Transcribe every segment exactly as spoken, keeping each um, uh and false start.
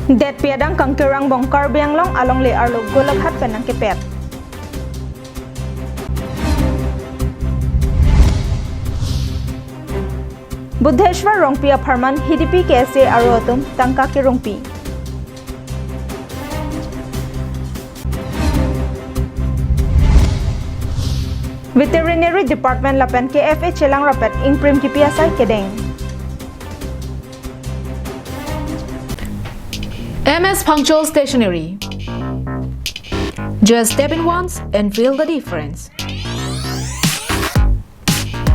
Detpi adang kangkir angbong Karbi Anglong alongle arlo Golaghat pen nangkepet. Buddheshwar Rongpi apharman Hidipi K S A aro atum tangka kerungpi. Veterinary Department lapen K F A chelang rapet ingprim kipi asai kedeng. M S Phangcho Stationery. Just step in once and feel the difference.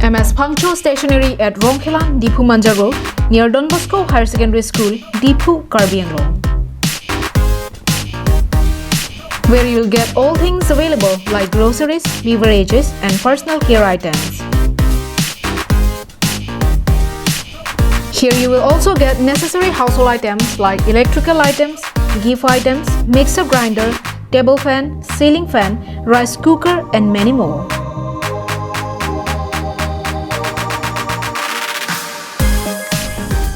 M S Phangcho Stationery at Rongkhelan, Diphu Manja Road, near Don Bosco Higher Secondary School, Diphu, Karbi Anglong. Where you'll get all things available like groceries, beverages, and personal care items. Here you will also get necessary household items like electrical items, gift items, mixer grinder, table fan, ceiling fan, rice cooker, and many more.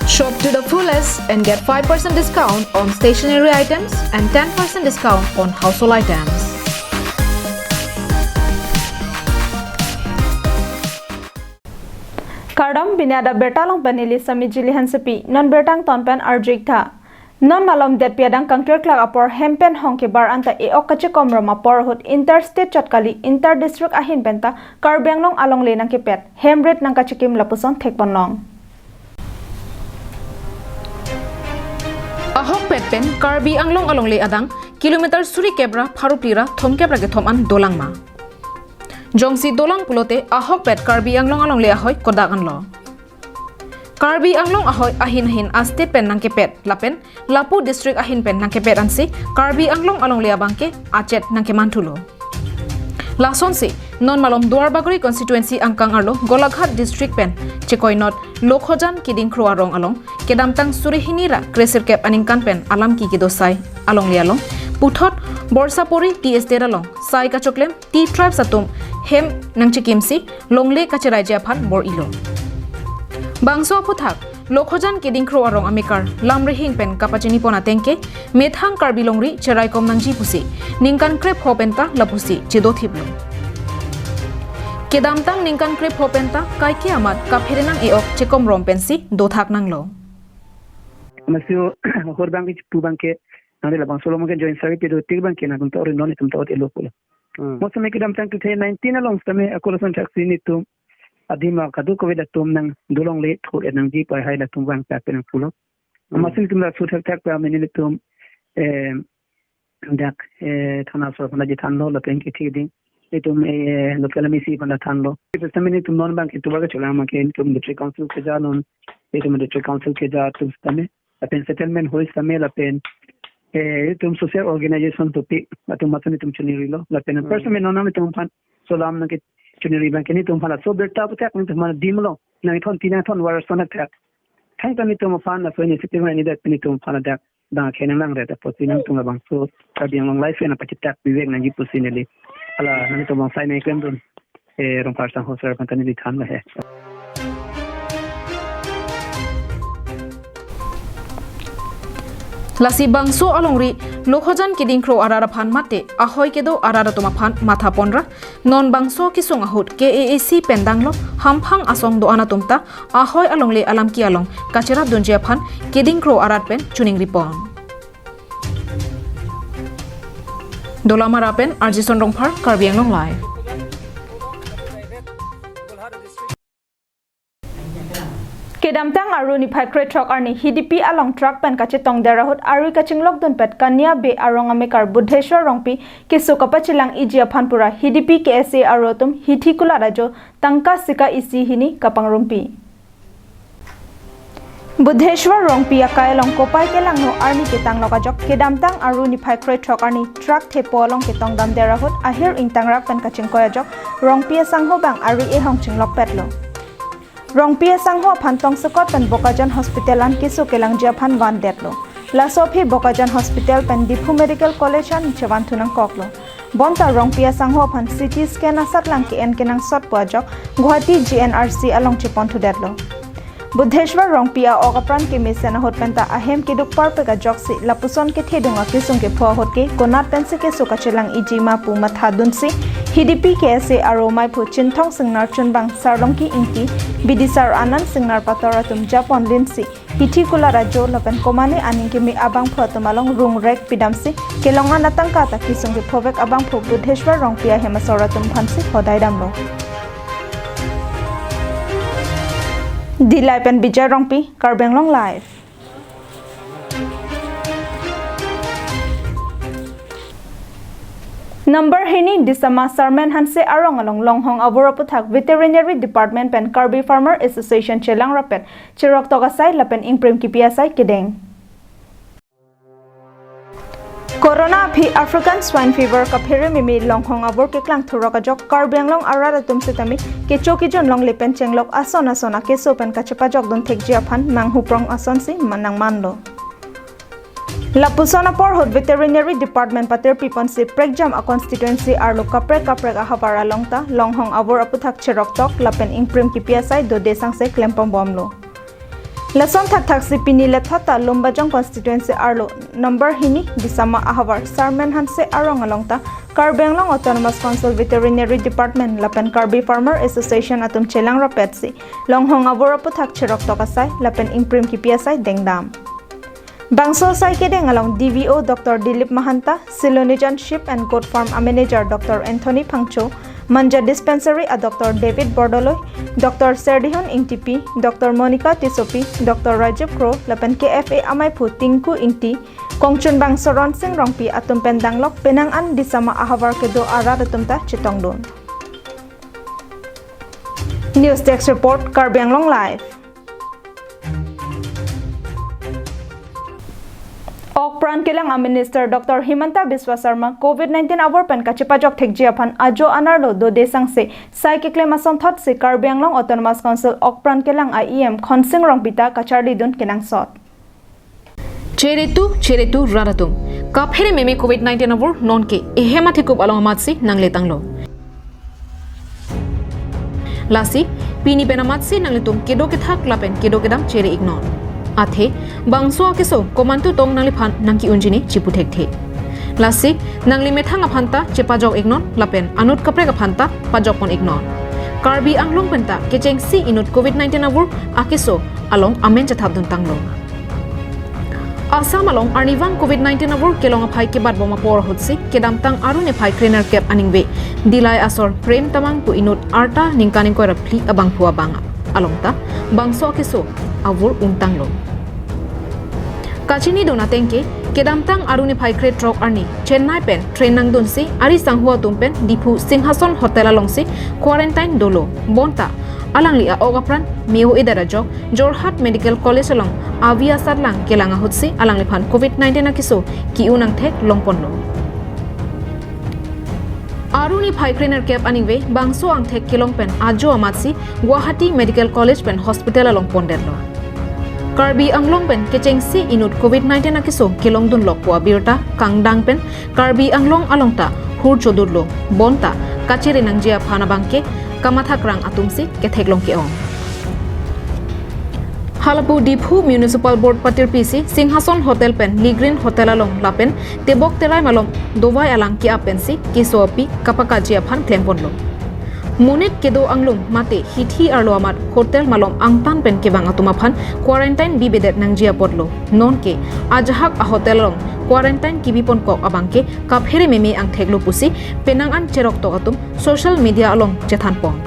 Shop to the fullest and get five percent discount on stationery items and ten percent discount on household items. Kardom, pini adap birta along pen neli Sami Jili Hansepi, non birta angton pen arju-ik tha. Non malom detpi adang kangkir klak apor hem pen hong kebar anta e-ok kachekom rom apor ahut interstate chot kali inter district ahin penta Karbi Anglong alongle nangkepet, hem rit nangkachekim lapuson thekponlong. Ahokpet pen Karbi Anglong alongle adang kilometer suri kep ra pharo phli ra thomkep ra kethom an dolang ma? Jongsi dolang pulote ahokpet Karbi Anglong alongle ahoi kodak anlo? Karbi Anglong ahoi ahin ahin a-state pen nangkepet lapen lapu district ahin pen nangkepet ansi Karbi Anglong alongle abangke achet nangkeman thulo. Lasonsi non malom Duarbagori constituency angkang arlo Golaghat district pen chekoinot Lokhojan Kedingkro arong along kedamtang suri hini ra kresirkep aningkan pen alam ki kedosai alongle along puthot Borsapori tea estate along sai kachoklem Tea Tribes atum hem nangchekimsi longle kacheraiji aphan bor-ilo. Bangso aphuthak Lokhojan Kedingkro arong amekar lamrihing pen kapachinipon atengke methang Karbi longri cheraikom nangji pusi ningkan krepho penta lapusi chedothiplo. Kedamtang ningkan krepho penta kaike amat kaphere nang e-ok chekom rom pensi dothak nanglo. Masih horbang ke pu bangke nang de labangso along ke joint secretary do tik bangke nang tum ta ori non itum ta ori lo pulo. Hmm. Mosam kedamtang two thousand nineteen along sitame ako lason thaksi nelitum adim akadokave latum nang dolongle thur nangji pai hai latum vang tak nang pulo. Hmm. Amatsi nelitum laso thakthak ta mene nelitum, eh, dak, eh, thana sor aphan ta chethanlo lapen kithi ding nelitum, eh, local M A C aphan ta thanlo. Sitame nelitum non bangke tuba ke cholang bangke nelitum district council keja non, nelitum district council keja atum sitame lapen settlement hoi sitame lapen, eh, itum social organization topic atum amatsi nelitum chonirilo lapen, hmm, person me non nelitum aphan so alam nangkechoniri bangke nelitum aphan laso birta aphuthak nelitum aphan dimlo, nangthon tina thon war son attack. Thangta nelitum aphan laso initiative neli dak nelitum aphan dak dang khenang lang ret apotsi nangtum labangso Karbi Anglong life na pachitak bivek nangji pusi neli hala nangtum bang sai nangklemdun, eh, Rongphar sangho sir aphan ta neli thanlo he. Lasi bangso alongri Lokhojan Kedingkro arat aphan mate ahoi kedo arat atum aphan matha ponra non bangso kesung ahut K A A C pen danglo hamphang asong do-an atum ta ahoi alongle alam ki along kacherapdunji aphan Kedingkro arat pen choningripon. Dolamara pen Arjison Rongphar, Karbi Anglong Live. Kedamtang Aru niphai krethrok arni Hidipi along truck pen kachetongder ahut arui kachinglokdunpet Kania Bey arong amekar Buddheshwar Rongpi keso kapachelang-iji aphan pura Hidipi K S A aro atum hithi kulat ajo tangka sika isi hini kapangrumpi. Buddheshwar Rongpi akai along kopai kelangno arni ketanglok ajok kedamtang Aru niphai krethrok arni truck thepo along ketongdamder ahut ahir ingtangrak pen kachingkoi ajok Rongpi asangho bang arui ehong chinglokpetlo. Rongpi asangho aphan tongsokot pen Bokajan Hospital an keso kelangji aphan vandetlo. Laso aphi Bokajan Hospital pen Diphu Medical College an chevanthu nangkoklo. Bonta Rongpi asangho aphan C T scan asatlang ke-en kenangsot pu ajok Guwahati G N R C along cheponthudetlo. Buddheshwar Rongpi a-ok apran kemesen ahut penta ahem keduk parpek ajoksi lapuson kethedung akesung kepho ahut ke konat pensi keso kachelang iji ma pu mathadunsi Hidipi K S A aro maiphu Chinthong Singnar chunbang Sarlongki Ingti, bidisar Anand Singnar pator atum japon linsi hithi kulat ajo lapen komane aning keme abangphu atum along rungrek pidamsi kelong an atangka ta kesung kephovek abangphu Buddheshwar Rongpi ahem asor atum aphansi hodai damlo. Dillai pen Bijay Rongpi, Karbi Anglong Live. Number hini Disama Sarmen Hanse arong along longhong avur aputhak Veterinary Department pen Karbi Farmer Association chelang rapet cherok tok asai lapen ingprim kipi asai kedeng. Corona aphi African Swine Fever kaphere meme longhong avur keklang thurok ajok Karbi Anglong arat atum setame kecho kejun longle pen chenglok ason ason akeso pen kachepajok dun thekji aphan nanghuprong asonsi ma- nangmanlo. Lapuson apor ahut Veterinary Department patir piponsi prekjam a-constituency arlo kaprek kaprek ahavar along ta longhong avur aputhak cherok tok lapen ingprim kipi asai dode sangse klempon bomlo. Lason thakthaksi pini lethata Lumbajong constituency arlo number hini Disama ahavar Sarmen Hanse arong along ta Karbi Anglong Autonomous Council Veterinary Department lapen Karbi Farmer Association atum chelang rapetsi longhong avur aputhak cherok tok asai lapen ingprim kipi asai dengdam. Bangso asai kedeng along D V O Doctor Dilip Mahanta, Silonijan Sheep and Goat Farm a-manager Doctor Anthony Phangcho, Manja Dispensary a-Doctor David Bordoloi, Doctor Serdihun Ingtipi, Doctor Monica Tissopi, Doctor Rajiv Kro, lapen K F A amaiphu Tinku Ingti, kongchunbang Soron Sing Rongpi atum pen danglok penang an Disama ahavar kedo arat atum ta chetongdun. News Desk Report, Karbi Anglong Live. Ok pran kelang a-Minister Doctor Himanta Biswa Sarma COVID nineteen avur pen kachepajok thekji aphan ajo anerlo dode sangse sai keklem asonthotsi Karbi Anglong Autonomous Council ok pran kelang a-E M Khonsing Rongpi ta kacharlidun kenangsot. Cheretu, cheretu rat atum. Kaphere meme COVID nineteen avur nonke ehem athekup along amatsi nangletanglo. Lasi, pini pen amatsi nanglitum kedo kethak lapen kedo kedam chere-iknon. Athe, bangso akeso komantu tong nangliphan nangki-unji ne chipu thekthe. Lasi, nangli methang aphan ta chepajok-iknon lapen anut kaprek aphan ta pajokpon-iknon. Karbi Anglong pen ta kechengsi inut COVID nineteen avur akeso along amen chethapdun tanglo. Assam along arnivang COVID nineteen avur kelong aphai kebat bom apor ahutsi kedamtang aru niphai krenerkep aningve Dillai asor Prem Tamang pu inut arta ningkan ingkoi ra phli abangphu abang along ta bangso akeso avur ungtanglo. Kachinidun ateng ke kedamtang aru niphai krethrok arni Chennai pen train nangdunsi ari sangho atum pen Diphu Singhason Hotel alongsi quarantine dolo bonta alangli a-ok apran me-o-edet ajok Jorhat Medical College along avi asatlang kelang ahutsi alangliphan COVID nineteen akeso ki-un angthek longponlo. Aru niphai krenerkep aningve bangso angthek kelong pen ajo amatsi Guwahati Medical College pen hospital along pondetlo. Karbi Anglong pen kechengsi inut COVID nineteen akeso kelongdunlok pu abirta kangdang pen Karbi Anglong along ta hur chodutlo bonta kachere nangji aphan abangke kamathakrang atumsi ketheklong ke-ong. Halapu Diphu Municipal Board patirpisi Singhason Hotel pen Lee Green Hotel along lapen tebok terai malom dovai alang ke-ap pensi keso api kapakaji aphan klemponlo. Monit kedo anglum mate hithi arlo amat hotel malom angtan pen kevang atum aphan quarantine bibedet nangji apotlo. Nonke ajahak a-hotel along quarantine kibiponkok abangke kaphere meme angtheklo pusi penang an cheroktok atum social media along chethanpon.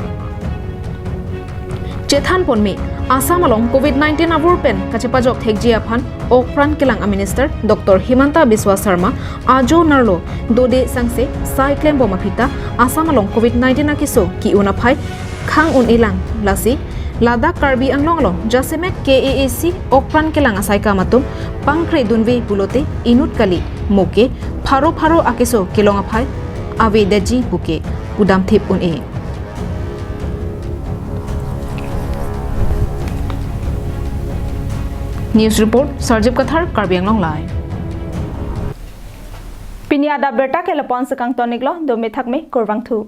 Chethanpon me, Assam along COVID nineteen avur pen kachepajok thekji aphan ok pran kelang a-Minister Doctor Himanta Biswa Sarma ajo nerlo dode sangse sai klembom aphi ta Assam along COVID nineteen akeso ki-un aphai khang un-elang lasi ladak Karbi Anglong along jasemet K A A C ok pran kelang asaikam atum pangkre dunve pulote inut kali moke pharo pharo akeso kelong aphai avedetji puke pudamthip un-e. News report, Sarjip Kathar, Karbi Anglong Live. Pini adap abirta ke lapu-an si kangton-iklo, dome thakme, kurvangthu.